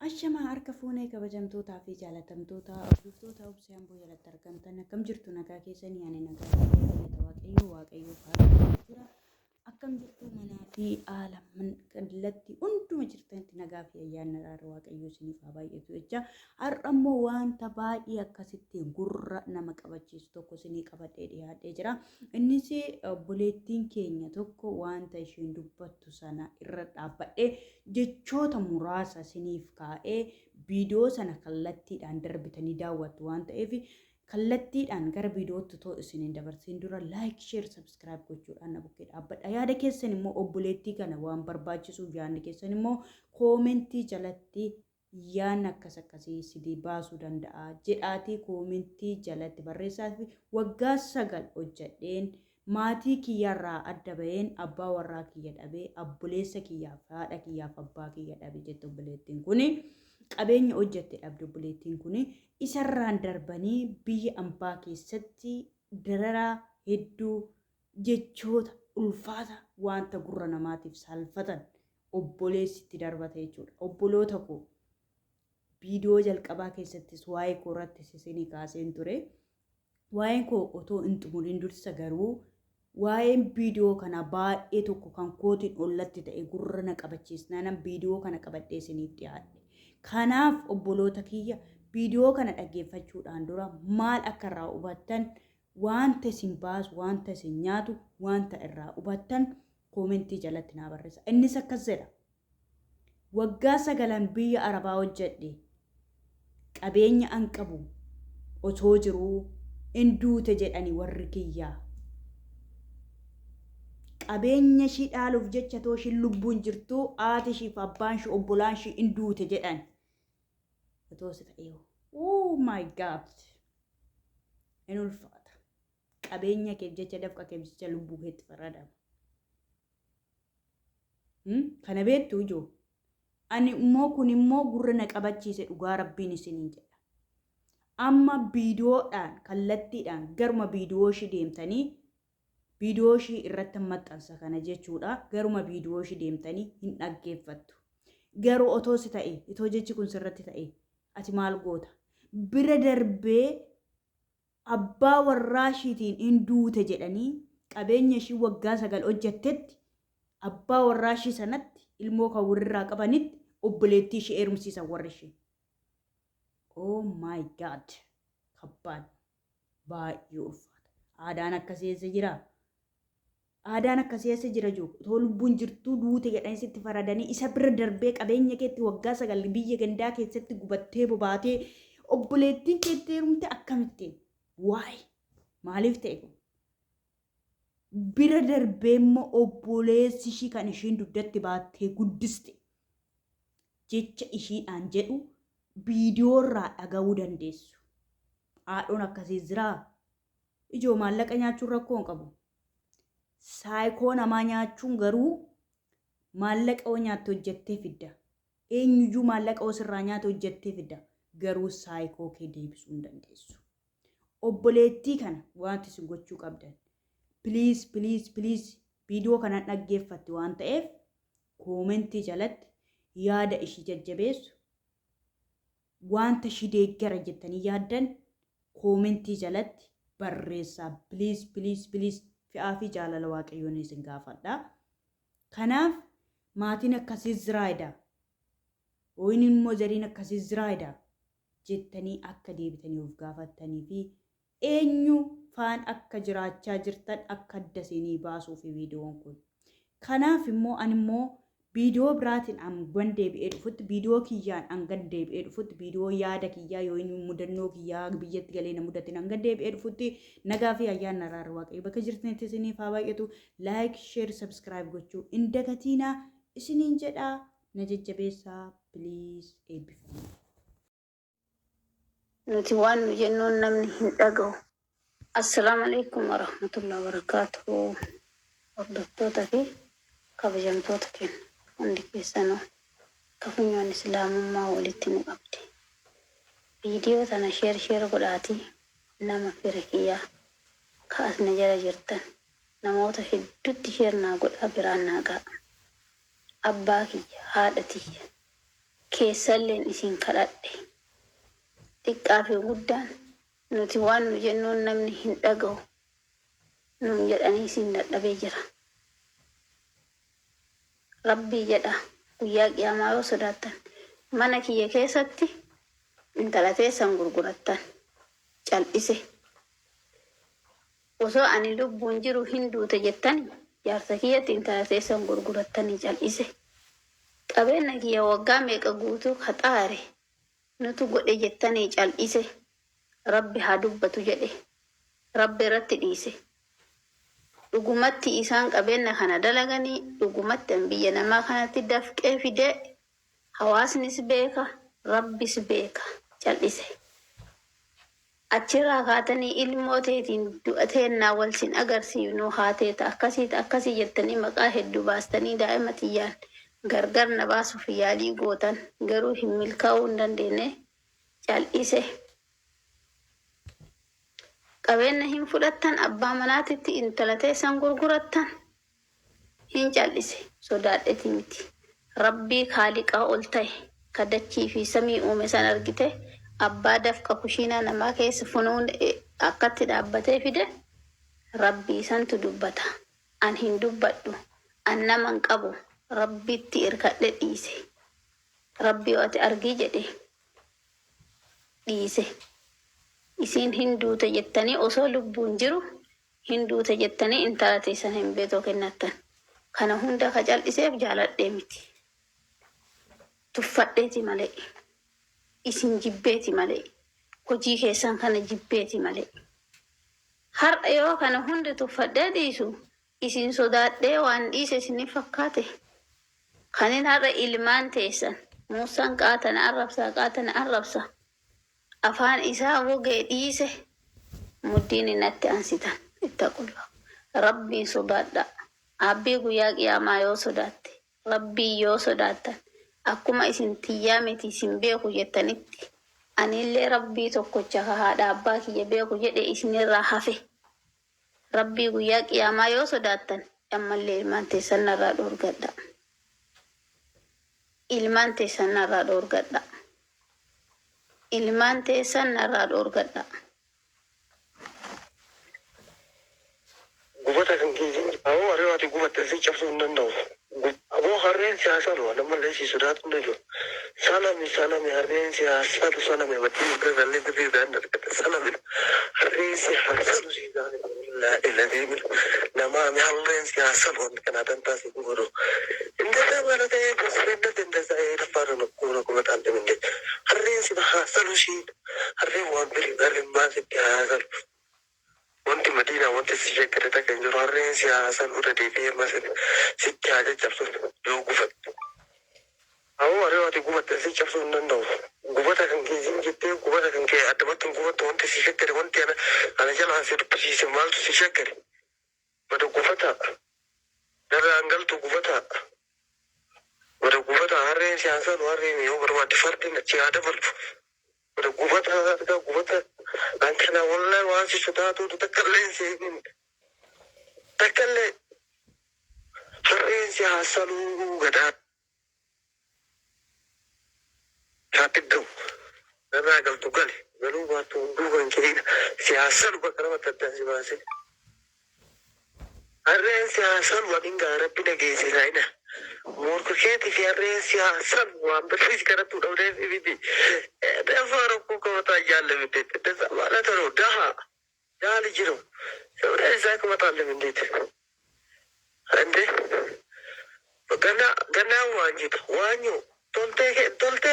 Ashamaa harka fuunee kabajamtootaa fi jaalatamtoota hordoftoota Obsee Amboo jalatti argamtan, akkam jirtu? Nagaa keessanii? Ani nagaa galata Waaqayyoo, Waaqayyoo faarfachaa jira. Akkam jirtu? Manaa fi haala kallattii hunduma jirtanitti nagaa fi ayyaanni araara Waaqayyoo isiniif haa baay'atu jecha, har'a immoo wanta baay'ee akkasitti gurra nama qabachiisu tokko isinii qabadhee dhiyaadhee jira. Innis obboleettiin keenya tokko wanta isheen dubbattu sana irra dhaabbadhee jechoota muraasa isiniif kaa'ee, viidiyoo sana kallattiidhaan darbitanii daawwattu waan ta'eef, kallattiidhaan gara viidiyootti otoo isin hin dabarsin dura like, share, subscribe gochuudhaan na bukkee dhaabbadha. Yaada keessan immoo obboleettii kana waan barbaachisuuf, yaadni keessan immoo koomentii jalatti yaadni akkas akkasii sidii baasuu danda'a jedhaatii koomentii jalatti barreessaa. Fi waggaa 9 hojjedheen maatii kiyyarraa adda baheen, abbaa warraa kiyya dhabee, obboleessa kiyyaaf, haadha kiyyaaf, abbaa kiyya dhabe jette obboleettiin kuni. Qabeenya hojjette dhabde obboleettiin kuni. Isarraan darbanii biyya ambaa keessatti dararaa hedduu, jechoota ulfaata, wanta gurra namaatiif saalfatan obboleessi itti darbata jechuudha. Obboloota koo, viidiyoo jalqabaa keessattis waa'ee koo irratti isinii kaaseen ture. Waa'een koo otoo hin xumuriin dursa garuu waa'een viidiyoo kana baay'ee tokko kan kootiin ollatti ta'e gurra na qabachiisnaanan viidiyoo kana qabadhee isiniif dhiyaadhe. Kanaaf obboloota kiyya, viidiyoo kana dhaggeeffachuudhaan dura maal akka irraa hubattan, wanta isin baasu, wanta isin nyaatu, wanta irraa hubattan koomentii jalatti naa barreessa. Innis akkas jedha. Waggaa sagalan biyya Arabaa hojjedhe, qabeenya an qabu otoo jiruu in duute jedhani warri kiyyaa. Qabeenya ishii dhaaluuf jecha too ishiin lubbuun jirtuu haati ishii fi abbaan ishii, obbolaan ishii in duute jedhan. Otoo si ta'ee, oh my God, in ulfaata. Qabeenya keef jecha, dafqa keef jecha lubbuu keetti faradama. Kana beektu ijoo. Ani immoo kun immoo gurra na qabachiise, dhugaa Rabbiin isiniin jedha. Amma viidiyoodhaan kallattiidhaan garuma viidiyoo ishii deemtanii, viidiyoo ishii irratti maxxansa kana jechuudha. Garuma viidiyoo ishii deemtanii hin dhaggeeffattu. Garuu otoo si ta'e, itoo jechi kun sirratti ta'e, ati maal goota? Bira darbee abbaa warraa ishiitiin in duute jedhanii, qabeenya ishii waggaa 9 hojjettetti abbaa warraa ishii sanatti, ilmoo kan warrirraa qabanitti obboleettii ishii heerumsiisan warri ishii. Oh my God! Kabbaan baay'ee ulfaata. Aadaan akkasii eessa jira? Aadaan akkasii eessa jira jiru? Otoo lubbuun jirtuu duute jedhanii sitti faradanii, isa bira darbee qabeenya keetti waggaa 9 biyya gandaa keessatti gubattee bobaatee obboleettiin keetti heerumte akkamittiin? Waa'ee maaliif ta'e kun? Bira darbee immoo obboleessi ishii kan ishiin dugdatti baattee guddiste jecha ishiidhaan jedhu viidiyoo irraa dhaga'uu dandeessu. Haadhoon akkasii jiraa? Ijoo, maallaqa nyaachuun rakkoo hin qabu. Saayikoo namaa nyaachuun garuu, maallaqa yoo nyaatte hojjettee fidda. Eenyuyyuu maallaqa yoo sirraa nyaate hojjettee fidda. Garuu saayikoo kee deebisuu hin dandeessu. Obboleettii kana wanti isin gochuu qabdan, please, please, please, viidiyoo kana dhaggeeffatti waan ta'eef, koomentii jalatti yaada ishii jajjabeessu, wanta ishii deeggara jettanii yaaddan koomentii jalatti barreessaa. Please, please, please, fe'aa fi jaalala Waaqayyoon isin gaafadha. Kanaaf maatiin akkasii jiraayida. Ooyin immoo zariin akkasii jiraayida jettanii akka deebitanii of gaafattanii fi eenyu faan akka jiraachaa jirtan akka adda isinii baasuuf viidiyoon kun. Kanaaf immoo ani immoo viidiyoo biraatiin hangan deebi'ee dhufutti, viidiyoo kiyyaan hangan deebi'ee dhufutti, viidiyoo yaada kiyyaa yoo inni mudannoo kiyyaa biyyatti galee na mudatin hangan deebi'ee dhufutti, nagaa fi ayyaanni araarri Waaqayyo bakka jirtanitti isiniif haa baay'atu. Like, share, subscribe gochuu hin dagatiinaa isiniin jedhaa, na jajjabeessaa please, eebbifamaa. Nuti waan nu jennuun namni hin dhaga'u. Assalaamu alaikum warahmatullahi wabarakaatuhu. Hordoftoota fi kabajamtoota keenya hundi keessanuu, akka funyoon islaamummaa walitti nu qabde. Viidiyoo tana share share godhaatii nama fira kiyyaa ka as na jala jirtan namoota heddutti share naa godhaa, biraan naa ga'a. Abbaa kiyya, haadha tiyya, Keessalleen isin kadhadhe. Xiqqaa fi guddaan nuti waan nu jennuun namni hin dhaga'u nuun jedhanii isin dadhabee jira. Rabbii jedha guyyaa qiyaamaa yoo sodaattan mana kiyya keessatti intala teessan gurgurattan cal'ise. Osoo ani lubbuun jiru hin duute jettani jaarsa kiyyatti intala teessan gurgurattanii cal'ise. Qabeenya kiyya waggaa meeqa guutuu kaxaare nutu godhe jettanii cal'ise. Rabbi haa dubbatu jedhe. Rabbi irratti dhiise. Dhugumatti isaan qabeenya kana dalaganii, dhugumatti an biyya namaa kanatti dafqee fidee, hawaasnis beeka, Rabbis beeka cal'ise. Achirraa kaatanii ilmoo teetiin du'a teennaa wal sin agarsiifnu, haateeta akkasiita akkasii jettanii maqaa hedduu baastanii daa'ima tiyyaan gargar na baasuuf yaalii gootan, garuu hin milkaa'uu hin dandeenye cal'ise. Qabeenya hin fudhattan, abbaa manaatitti intala teessan gurgurattan hin cal'ise, sodaadheti miti. Rabbii kaaliqaa ol ta'e ka dachii fi samii uume san argite, abbaa dafqa kushiinaa namaa keessa funuun akkatti dhaabbatee fide Rabbii santu dubbata. An hin dubbadhu. An nama hin qabu. Rabbitti irkadhe dhiise. Rabbii ati argii jedhe dhiise. Isiin hin duute jettanii osoo lubbuun jiru hin duute jettanii intala teessan hin beetoo kennattan. Kana hunda ka cal'iseef jaaladhee miti. Tuffadheeti malee. Isin jibbeeti malee. Hojii keessan kana jibbeeti malee. Har'a yoo kana hundi tuffadhee dhiisu isin sodaadhee waan dhiise isiniif fakkaate. Kanin har'a ilmaan teessan Muusaan qaatana arrabsaa qaatana arrabsa. Afaan isaa gogee dhiise muddiin natti ansitan ittaqullah. Rabbiin sodaadhaa. Abbii guyyaa qiyaamaa yoo sodaatte, Rabbii yoo sodaattan, akkuma isin tiyyaa miti isin beeku jettanitti anillee Rabbii tokkocha ka haadha abbaa kiyya beeku jedhe isinirraa hafe. Rabbii guyyaa qiyaamaa yoo sodaattan ammallee ilmaan teessan narraa dhoorgadha. Ilmaan teessan narraa dhoorgadha. Ilmaan teessan narraa dhoorgadha. Gubata kan keessin aboo harree ati gubatte si cabsuu hin danda'u. Aboo harreen siyaasaa dha namallee si sodaatu hin danda'u. Salami salami harreen siyaasaa du salami baddii bira gallee birrii irraa hin argata salami harreen siyaasaa du si gaane wallahi namaa mi harreen siyaasaa du kana dantaa si godhu. እንደዛ ማለት በስሬነት እንደዛ የደፋር ነው እኮ ነው እመጣለሁ እንዴ harreen si haasalu shi harreen waan birii harreen maal sitti haasalu wanti madiinaa wanti si shakkate takka hin jiru harreen si haasalu irra deebi'ee ammas sitti haa caccabsu yoo gufattu. Awoo harree ati gubatte si cabsuu hin danda'u. Gubata kan kee siin jettee gubata kan kee addamatti hin gubattu wanti si shakkate wanti ana ana jalaan si dubbisiise maaltu si shakkate. Bada gubata darraan galtu gubata. Bada gubata harreen si haasalu harreen yoo barbaadde fardi si haa dabaltu. Bada gubata argaa gubata an kana wallahi waan si sodaatu takka illee hin seeqin takka illee harreen si haasaluu gadaa haati ga'u narraa galtu gale galuu baattu hunduu kan kee si haasalu bakka namatti addaan si baase. Harreen si haasalu ani gaa rabbi dhageessisaa ina. Morka keetii fi harreen si haasalu waan birrii si kadhattu dhabdee fi miti. Dafa rakkoo qabataa jaallamite እንደዛ ማለት ነው። ደሃ ደሃ ልጅ ነው። እዛ ከመጣለም እንዴት እንዴ ገና ገና ዋንጂት ዋኞ toltee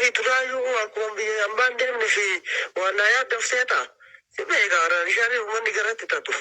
fi turaayyuu akkuma biyya hambaan deemne fi waan na yaaddaaf seeta. Si beeka bishaan uummanni garatti tatu.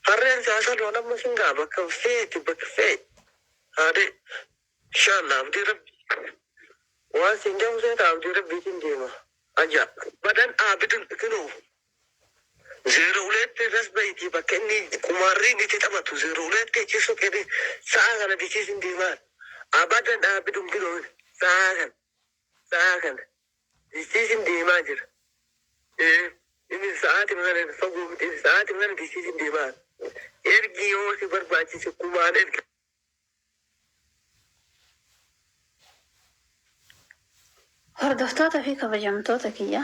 Harreen siyaasaa loon amma sin gaa bakka feeti bakka feeti. Haadhe inshallah abdii rabbi waan sin jedhu seeta abdii rabbiitiin deema. Aja badan abidin kinuu 02 irras bahitii bakka inni kumaarriin itti taphatu 02 achi soqee sa'a kana dichiisin deemaa. Abadan dhaabidun kinuu sa'a kana dichiisin deemaa jira. Inni sa'aatii kana fagoo miti sa'aatii kana dichiisin deemaa. Ergi yoo si barbaachise kumaan erga. Hordoftoota fi kabajamtoota kiyya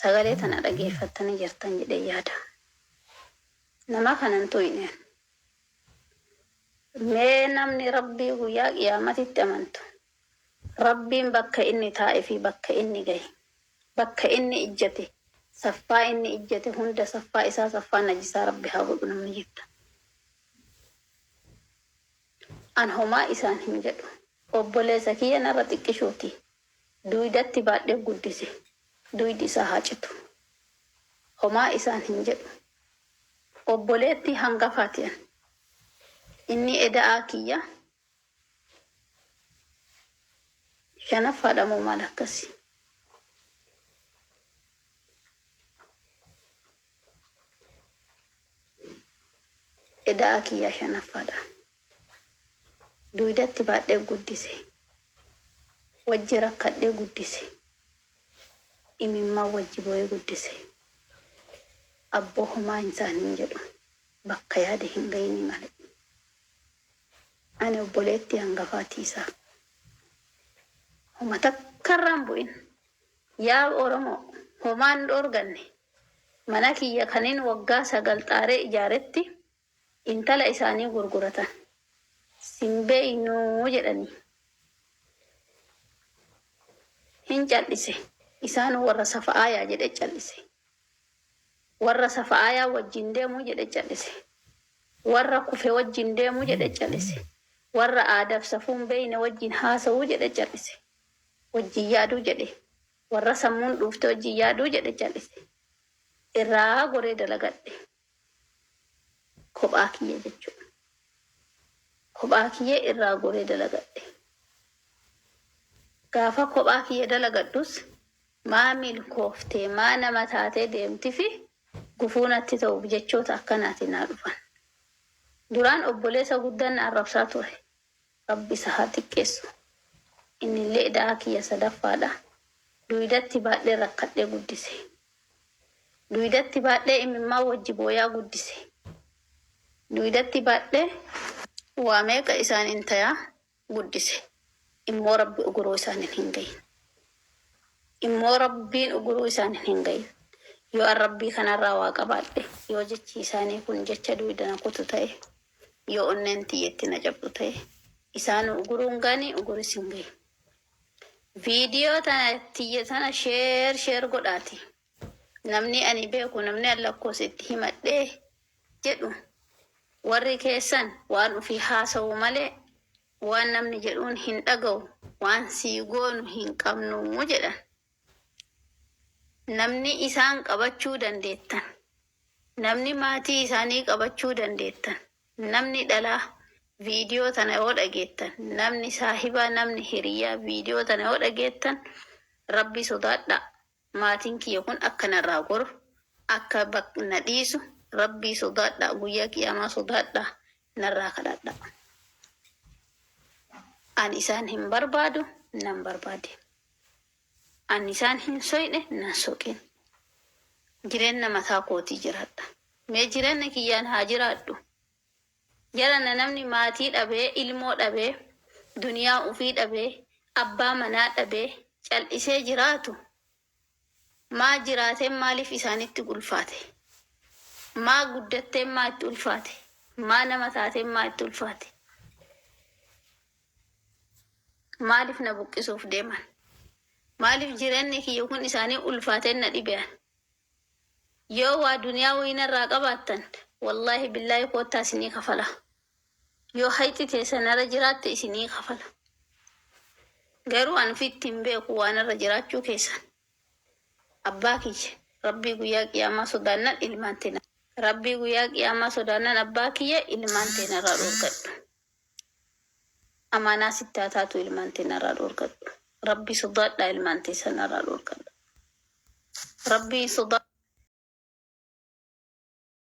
sagalee tana dhageeffattanii jirtan jedhee yaada. Nama kanan tuyne. Mee namni Rabbii guyyaa qiyaamatitti amantu Rabbiin bakka inni taa'e fi bakka inni gahe bakka inni ijjate saffaa inni ijjate hunda saffaa isaa saffaa najisaa Rabbi haa godhu namni jettan. An homaa isaan hin jedhu. Obboleessa kiyya narra xiqqishuuti. Duydatti baadhee guddise. Duydi isaa haa citu. Homaa isaan hin jedhu. Obboleettii hangafaati an. Inni eda'aa kiyya shanaffaadha moo maal akkasi. Eda'aa kiyya shanaffaadha. Duydatti baadhee guddise. Wajji rakkadhee guddise. Imimmaan wajji boo'ee guddise. Abboo homaa isaan hin jedhu. Bakka yaade hin gahini malee. Ani obboleettii hangafaati isaa. Homa takkarraan bu'in. Yaa Oromoo homaan dhoorganne. Mana kiyya kanin waggaa 9 xaaree ijaaretti intala isaanii gurguratan. Sin beeynuu jedhanii. Hin cal'ise. Isaan warra safa'aayaa jedhe cal'ise. Warra safa'aayaa wajjin deemuu jedhe cal'ise. Warra kufe wajjin deemuu jedhe cal'ise. Warra aadaaf safuu hin beeyne wajjin haasawuu jedhe cal'ise. Wajjin yaaduu jedhe. Warra sammuun dhuufte wajjin yaaduu jedhe cal'ise. Irraa goree dalagadhe. Kophaa kiyya jechuudha. Kophaa kiyya irraa goree dalagadhe. Gaafa kophaa kiyya dalagadhus maa milkooftee maa nama taatee deemtifi gufuu natti ta'uuf jechoota akkanaatiin naa dhufan. Duraan obboleessa guddaan na arrabsaa ture. Rabbi isa haa xiqqeessu. Innillee ida'aa kiyya sadaffaadha. Duydatti baadhee rakkadhee guddise. Duydatti baadhee imimmaan wajji booyaa guddise. Duydatti baadhee waa meeqa isaaniin tayaa guddise. Immoo Rabbi uguruu isaaniin hin gayin. Immoo Rabbiin uguruu isaaniin hin gayin. Yoo an Rabbii kanarraa waa qabaadhe, yoo jechi isaanii kun jecha duyda na kutu ta'e, yoo onneen tiyya itti na cabxu ta'e, isaanuu uguruu hin ga'anii uguris hin gayin. Viidiyoo tana tiyya tana sheer sheer godhaati. Namni ani beeku namni an lakkoofsa itti himadhee jedhu warri keessan waan ufii haasawu malee waan namni jedhuun hin dhagahu waan sii goonu hin qabnu jedhan. Namni isaan qabachuu dandeettan namni maatii isaanii qabachuu dandeettan namni dhalaa viidiyoo tana yoo dhageettan namni saahibaa namni hiriyaa viidiyoo tana yoo dhageettan Rabbi sodaadhaa. Maatiin kiyya kun akka narraa goru, akka na dhiisu Rabbii sodaadhaa, guyyaa qiyaamaa sodaadhaa, narraa kadhadhaa. Ani isaan hin barbaadu, nan barbaade. Ani isaan hin soyne, nan soqin. Jireenna mataa kootii jiraadha. Mee jireenna kiyyaan haa jiraadhu. Jarana namni maatii dhabee, ilmoo dhabee, duniyaa ufii dhabee, abbaa manaa dhabee cal'isee jiraatu maa jiraateen maaliif isaanitti ulfaate? Maa guddatteen maa itti ulfaate? Maa nama taateen maa itti ulfaate? Maaliif na buqqisuuf deeman? Maaliif jireenni kiyya kun isaanii ulfaateen na dhibean? Yoo waa duniyaa wayii narraa qabaattan wallaahi billaahi koottaa isinii kafala. Yoo hayxi teessan narra jiraatte isinii kafala. Garuu an ufitti hin beeku waa narra jiraachuu keessan. Abbaa kiyya Rabbii guyyaa qiyaamaa sodaannan ilmaan tee Rabbii guyyaa qiyaamaa sodaannan abbaa kiyya ilmaan tee narraa dhoorgadhu. Amaanaa sitti haa taatu ilmaan tee narraa dhoorgadhu. Rabbii sodaadhaa ilmaan teessan narraa dhoorgadha. Rabbii sodaa.